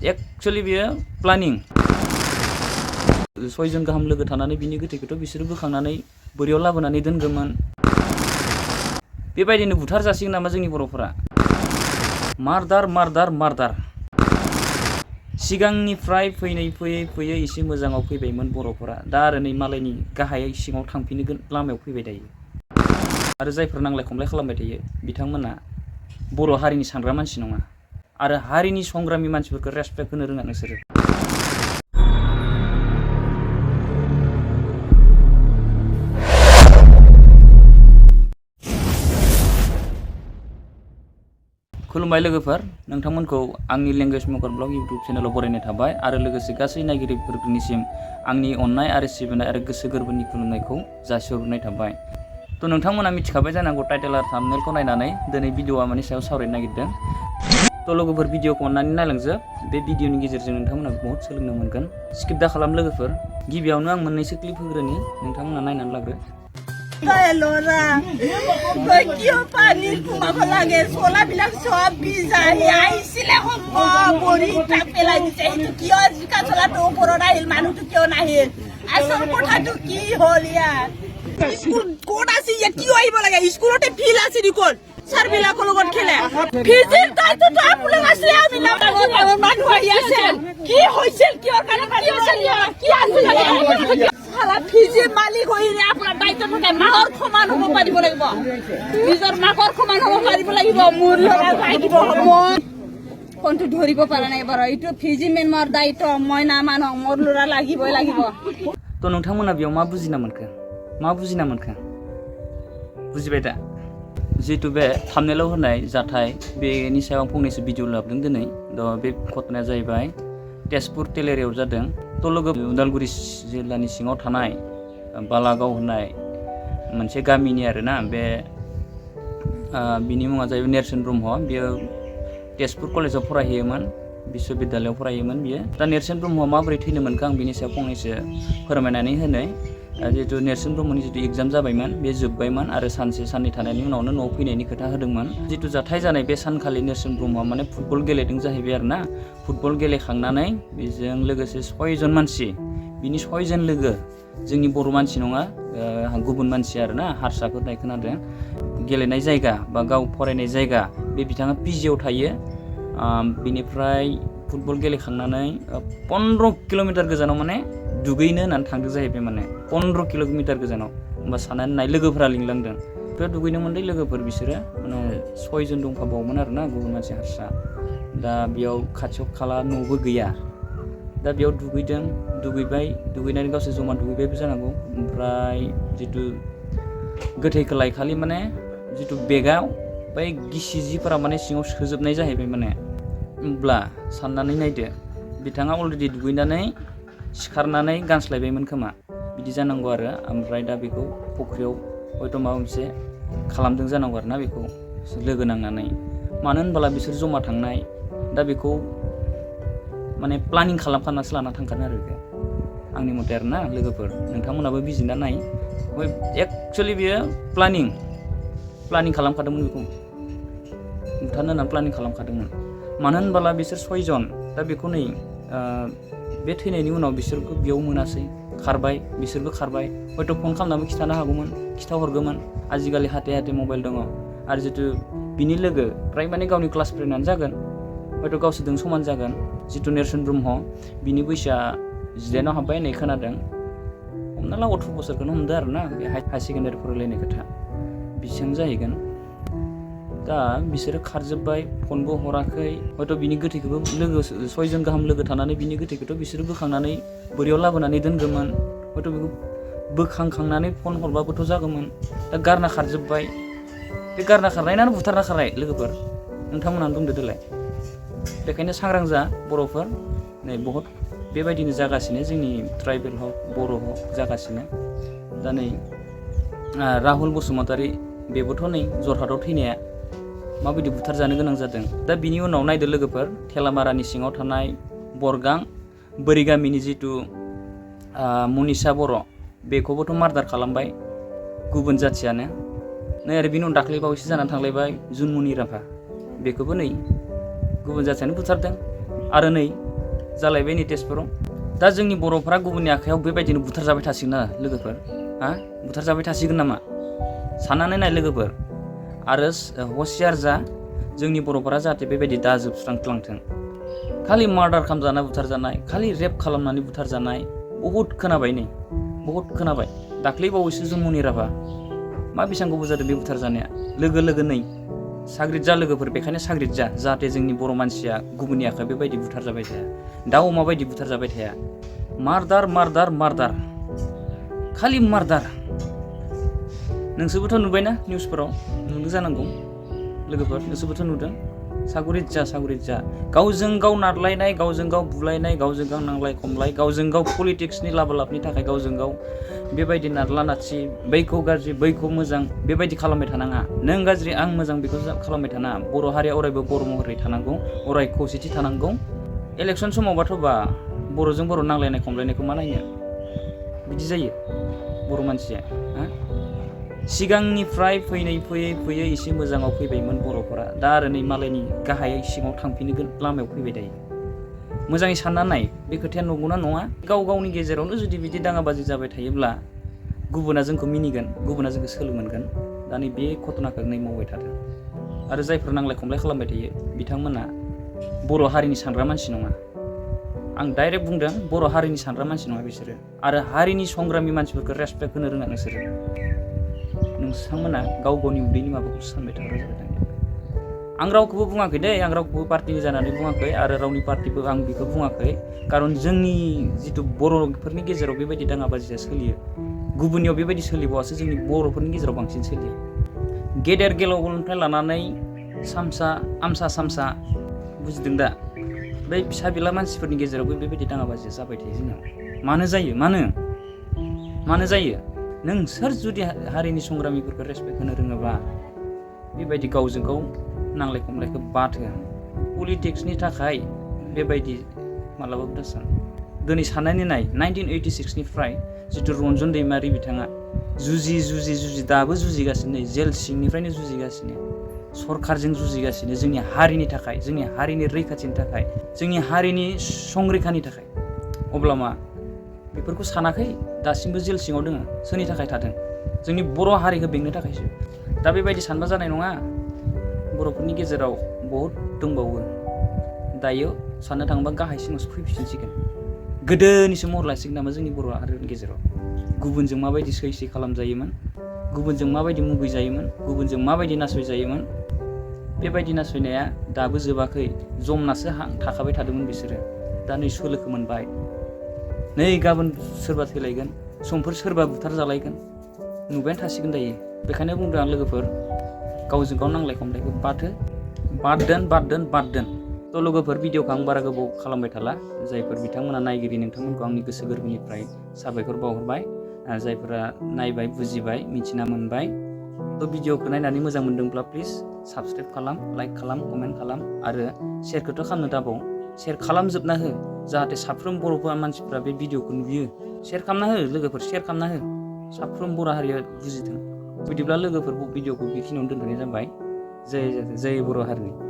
Actually बियो planning सयजन गाहाम लोगो थानानै बिनि गोथैखौथ' बिसोरो बोखांनानै बोरियाव लाबोनानै दोनगौमोन। बेबायदिनो बुथार जासिगोन नामा जोंनि बर'फोरा? Murder murder murder. सिगांनिफ्राय फैयै एसे मोजाङाव फैबायमोन बर'फोरा, दा आरो नै मालायनि गाहाय सिङाव थांफिननो लामायाव फैबाय दायो। आरो जायफोर नांलाय खमलाय खालामबाय थायो बिथांमोना बर' हारिनि सानग्रा मानसि नङा आरो हारिनि संग्रामि मानसिफोरखौ रेसपेक्ट होनो रोङा नोंसोरो। खुलुमबाय लोगोफोर, नोंथांमोनखौ आंनि लेंगुवेज मेकार ब्लग इउटुब चेनेलाव बरायनाय थाबाय आरो लोगोसे गासै नायगिरिफोरनिसिम आंनि अननाय आरो सिबिनाय आरो गोसो गोरबोनि खुलुमनायखौ जासिहरनाय थाबाय। थ' नोंथांमोना मिथिखाबाय जानांगौ टाइटेल आरो थाम्बनेलखौ नायनानै दिनै भिडिअ'आ मानि सायाव सावरायनो नागिरदों। थ' लोगोफोर भिडिअ'खौ अननानै नायलांजोब, बे भिडिअ'नि गेजेरजों नोंथांमोना बहुत सोलोंनो मोनगोन। स्किप दा खालाम लोगोफोर। गिबियावनो आं मोननैसो क्लिप होग्रोनि, नोंथांमोना नायनानै लाग्रो। কিয় পানীৰ সোমাব লাগে চলাবিলাক চব ভিজাই আহিছিলে ভৰি পেলাই দিছে। সেইটো কিয় জিকা চলাটো ওপৰত আহিল, মানুহটো কিয় নাহিল? আচল কথাটো কি হ'ল ইয়াৰ? স্কুল ক'ত আছে ইয়াত? কিয় আহিব লাগে? স্কুলতে ফিল্ড আছে দেখোন, ছাৰবিলাকৰ লগত খেলে। ফিজিৰ দায়িত্বটো আপোনালোক আছে, আমি মানুহ আহি আছে। কি হৈছিল? কিয় কাৰণে কি আছিল? ফিজি মালিক হৈ আপোনাৰ দায়িত্ব থাকে, মাহৰ সমান হ'ব পাৰিব লাগিব, নিজৰ মাকৰ সমান হ'ব পাৰিব লাগিব। মোৰ ল'ৰা লাগিব মই কোনটো ধৰিব পৰা নাই বাৰু। এইটো ফিজি মেমৰ দায়িত্ব, মই নামানো, মোৰ ল'ৰা লাগিবই লাগিব। थ' नोंथांमोना बेयाव मा बुजिना मोनखो? बुजिबाय दा? जिहेतु बे थाम्बनेलाव होनाय जाथाय बेनि सायाव आं फंनैसो भिडिअ लाबोदों दिनै। बे घटनाया जाहैबाय तेजपुर टेलेरियाव जादों। थ' लोगो उदालगुरि जिल्लानि सिङाव थानाय बालागाव होननाय मोनसे गामिनि आरोना, बे बिनि मुङा जाहैबाय नेरसोन ब्रह्म। बियो तेजपुर कलेजाव फरायहैयोमोन, बिश्वबिद्यालयाव फरायोमोन बियो। दा नेरसोन ब्रह्मआ माबोरै थैनो मोनखो आं बिनि सायाव फंनैसो फोरमायनानै होनो। जिहेतु नेरसोन ब्रह्मनि जितु एग्जाम जाबायमोन, बे जोब्बायमोन आरो सानसे साननै थानायनि उनावनो न'आव फैनायनि खोथा होदोंमोन। जितु जाथाय जानाय बे सानखालि नेरसोन ब्रह्मआ माने फुटबल गेलेदों जाहैबाय आरोना। फुटबल गेलेखांनानै बेजों लोगोसे 6 जन मानसि, बिनि 6 जन लोगो, जोंनि बर' मानसि नङा, गुबुन मानसि आरोना, हारसाफोर होननाय खोनादों। गेलेनाय जायगा बा गाव फरायनाय जायगा, बे बिथाङा पिजिआव थायो। बिनिफ्राय फुटबल गेलेखांनानै 15 किल'मिटार गोजानाव माने दुगैनो होननानै थांदों जाहैबाय, माने 15 किल'मिटार गोजानाव। होमबा साननानै नाय, लोगोफोरा लिंलांदों। बेयाव दुगैनो मोनदों लोगोफोर, बिसोरो माने 6 जन दंफाबावोमोन आरोना, गुबुन मानसि हारसा। दा बेयाव खाथियाव खाला न'बो गैया। दा बेयाव दुगैबाय, दुगैनानै गावसोर जमा दुगैबायबो जानांगौ। ओमफ्राय जितु गोथैखौ लायखालि माने जितु बेगाव बै गिसि जिफोरा माने सिङाव सोजोबनाय जाहैबाय माने। होमब्ला साननानै नायदो, बिथाङा अलरेडि दुगैनानै सिखारनानै गानस्लायबायमोन खोमा, बिदि जानांगौ आरो। ओमफ्राय दा बेखौ फुख्रियाव हयथ' माबा मोनसे खालामदों जानांगौ आरोना, बेखौ लोगो नांनानै। मानो होनबोला बिसोर जमा थांनाय, दा बेखौ माने प्लानिं खालामखानासो लाना थांखानो आरो बेखौ, आंनि मथे आरोना लोगोफोर। नोंथांमोनाबो बिजिरना नाय। एक्चुअलि बियो प्लानिं खालामखादोंमोन, बेखौ बुथारनो होननानै प्लानिं खालामखादोंमोन। मानो होनबोला बिसोर 6 जन, दा बेखौ नै बे थैनायनि उनाव बिसोरखौ बेयाव मोनासै, खारबाय, बिसोरबो खारबाय। हयथ' फन खालामनानैबो खिन्थानो हागौमोन, खिन्थाहरगौमोन। आजिखालि हाथे मबाइल दङ। आरो जितु बिनि लोगो, फ्राय माने गावनि क्लास फ्रेन्डआनो जागोन, हयथ' गावसोरजों समान जागोन। जितु नेरसोन ब्रह्म, बिनि बैसोआ 19 हाबबाय होननाय खोनादों। हमना ला 18 बोसोरखौनो हमदो आरोना, बे हाई सेकेन्डारि फरायलायनाय खोथा बेसेबां जाहैगोन। दा बिसोरो खारजोब्बाय, फनबो हराखै। हयथ' बिनि गोथैखौबो 6 जन गाहाम लोगो थानानै बिनि गोथैखौथ' बिसोरो बोखांनानै बोरियाव लाबोनानै दोनगौमोन। हयथ' बेखौ बोखांखांनानै फन हरबाबोथ' जागौमोन। दा गारना खारजोब्बाय। बे गारना खारनाय ना बुथारना खारनाय लोगोफोर? नोंथांमोनानो बुंदो देलाय। बेखायनो सांग्रां जा बर'फोर। नै बहुद बेबायदिनो जागासिनो, जोंनि ट्राइबेल हक बर' हक जागासिनो। दा नै राहुल बसुमतारी, बेबोथ' नै जरहाटआव थैनाया माबायदि बुथारजानो गोनां जादों। दा बिनि उनाव नायदो लोगोफोर, थेलामारानि सिङाव थानाय बरगां बोरि गामिनि जितु मनिसा बर', बेखौबोथ' मार्डार खालामबाय गुबुन जाथियानो। नै आरो बिनि उनाव दाख्लै बावैसो जानानै थांलायबाय जुनमुनि राभा, बेखौबो नै गुबुन जाथियानो बुथारदों। आरो नै जालायबाय नै तेजपुराव दा जोंनि बर'फोरा गुबुननि आखायाव बेबायदिनो बुथारजाबाय थासिगोन ना लोगोफोर हा बुथारजाबाय थासिगोन नामा साननानै नाय लोगोफोर आरो हसियार जा जोंनि बर'फोरा जाहाथे बेबायदि दा जोबस्रांलांथों खालि मार्डार खालामजानाय बुथारजानाय खालि रेप खालामनानै बुथारजानाय बहुद खोनाबाय नै बहुद खोनाबाय दाख्लै बावैसो जमुनि राभा मा बेसेबां गोबाव जादों बे बुथारजानाया लोगो नै साग्रिद जा लोगोफोर बेखायनो साग्रिद जा जाहाथे जोंनि बर' मानसिया गुबुननि आखायाव बेबायदि बुथारजाबाय थाया दाउ अमा बायदि बुथारजाबाय थाया मार्डार खालि मार्डार नोंसोरबोथ' नुबायना निउसफोराव नुदों जानांगौ लोगोफोर नोंसोरबोथ' नुदों साग्रिद जा गावजों गाव नारलायनाय गावजों गाव बुलायनाय गावजों गाव नांलाय खमलाय गावजों गाव पलिटिक्सनि लाबोलाबनि थाखाय गावजों गाव बेबायदि नारला नारसि बैखौ गाज्रि बैखौ मोजां बेबायदि खालामबाय थानाङा नों गाज्रि आं मोजां बेखौ खालामबाय थानाङा बर' हारिया अरायबो बर' महरै थानांगौ अराय खौसेथि थानांगौ इलेक्सन समावबाथ' बा बर'जों बर' नांलायनाय खमलायनायखौ मा नायनो बिदि जायो बर' मानसिया सिगांनिफ्राय फैयै एसे मोजाङाव फैबायमोन बर'फोरा दा आरो नै मालायनि गाहायै सिङाव थांफिनो लामायाव फैबाय दायो मोजाङै सानना नाय बे खोथाया नंगौना नङा गाव गावनि गेजेरावनो जुदि बिदि दाङाबाजि जाबाय थायोब्ला गुबुना जोंखौ मिनिगोन गुबुना जोंखौ सोलो मोनगोन दा नै बे घटनाखौ नै मावबाय थादों आरो जायफोर नांलाय खमलाय खालामबाय थायो बिथांमोना बर' हारिनि सानग्रा मानसि नङा आं डाइरेक्ट बुंदों बर' हारिनि सानग्रा मानसि नङा बिसोरो आरो हारिनि संग्रामि मानसिफोरखौ रेसपेक्ट होनो रोङा नोंसोरो नोंथांमोना गाव गावनि उदैनि माबाखौ सानबाय थाग्रा जाबाय आं रावखौबो बुङाखै दै आं रावखौबो पार्टिनि जानानै बुङाखै आरो रावनि पार्टिबो आं बेखौ बुङाखै खारन जोंनि जिथु बर'फोरनि गेजेराव बेबायदि दाङाबाजिया सोलियो गुबुननियाव बेबायदि सोलिबावासो जोंनि बर'फोरनि गेजेराव बांसिन सोलियो गेदेर गेलौनिफ्राय लानानै आमसा सामसा बुजिदों दा बै फिसा बिला मानसिफोरनि गेजेरावबो बेबायदि दाङाबाजिया जाबाय थायो जोंनाव मानो जायो नों सोर जुदि हारिनि संग्रामिफोरखौ रेसपेक्ट होनो रोङोबा बेबायदि गावजों गाव नांलाय खमलायखौ बाद हो पलिटिक्सनि थाखाय बेबायदि मालाबाबो दासान दिनै साननानै नाय 1986निफ्राय जिथु रन्जन दैमारि बिथाङा जुजि दाबो जुजिगासिनो जेल सिंनिफ्रायनो जुजिगासिनो सरकारजों जुजिगासिनो जोंनि हारिनि थाखाय जोंनि हारिनि रैखाथिनि थाखाय जोंनि हारिनि संरैखानि थाखाय अब्ला मा बेफोरखौ सानाखै दासिमबो जेल सिङाव दङ सोरनि थाखाय थादों जोंनि बर' हारिखौ बेंनो थाखायसो दा बेबायदि सानबा जानाय नङा बर'फोरनि गेजेराव बहुद दंबावो दायो साननो थाङोबा गाहायसिनावसो फैफिनसिगोन गोदोनिसो महर लासिगोन नामा जोंनि बर' हारिनि गेजेराव गुबुनजों माबायदि सै खालामजायोमोन गुबुनजों माबायदि मुगैजायोमोन गुबुनजों माबायदि नासयजायोमोन बेबायदि नासयनाया दाबो जोबाखै जमनासो थाखाबाय थादोंमोन बिसोरो दा नै सोलोखौ मोनबाय नै गाबोन सोरबा थैलायगोन समफोर सोरबा बुथार जालायगोन नुबायानो थासिगोन दायो बेखायनो बुंदों आं लोगोफोर गावजों गाव नांलाय खमलायखौ बाद दोन थ' लोगोफोर भिडिअखौ आं बारा गोबाव खालामबाय थाला जायफोर बिथांमोना नायगिरि नोंथांमोनखौ आंनि गोसो गोरबोनिफ्राय साबायखर बावहरबाय जायफोरा नायबाय बुजिबाय मिथिना मोनबाय थ' भिडिअखौ नायनानै मोजां मोनदोंब्ला प्लिज साबसक्राइब खालाम लाइक खालाम कमेन्ट खालाम आरो शेयारखौथ' खालामनो दाबाव शेयार खालामजोबना हो जाहाथे साफ्रोम बर'फोरा मानसिफ्रा बे भिडिअखौ नुयो शेयार खालामना हो लोगोफोर शेयार खालामना हो साफ्रोम बर' हारिया बुजिथों बिदिब्ला लोगोफोर भिडिअखौ बेखिनियावनो दोनथ'नाय जाबाय जय बर' हारिनि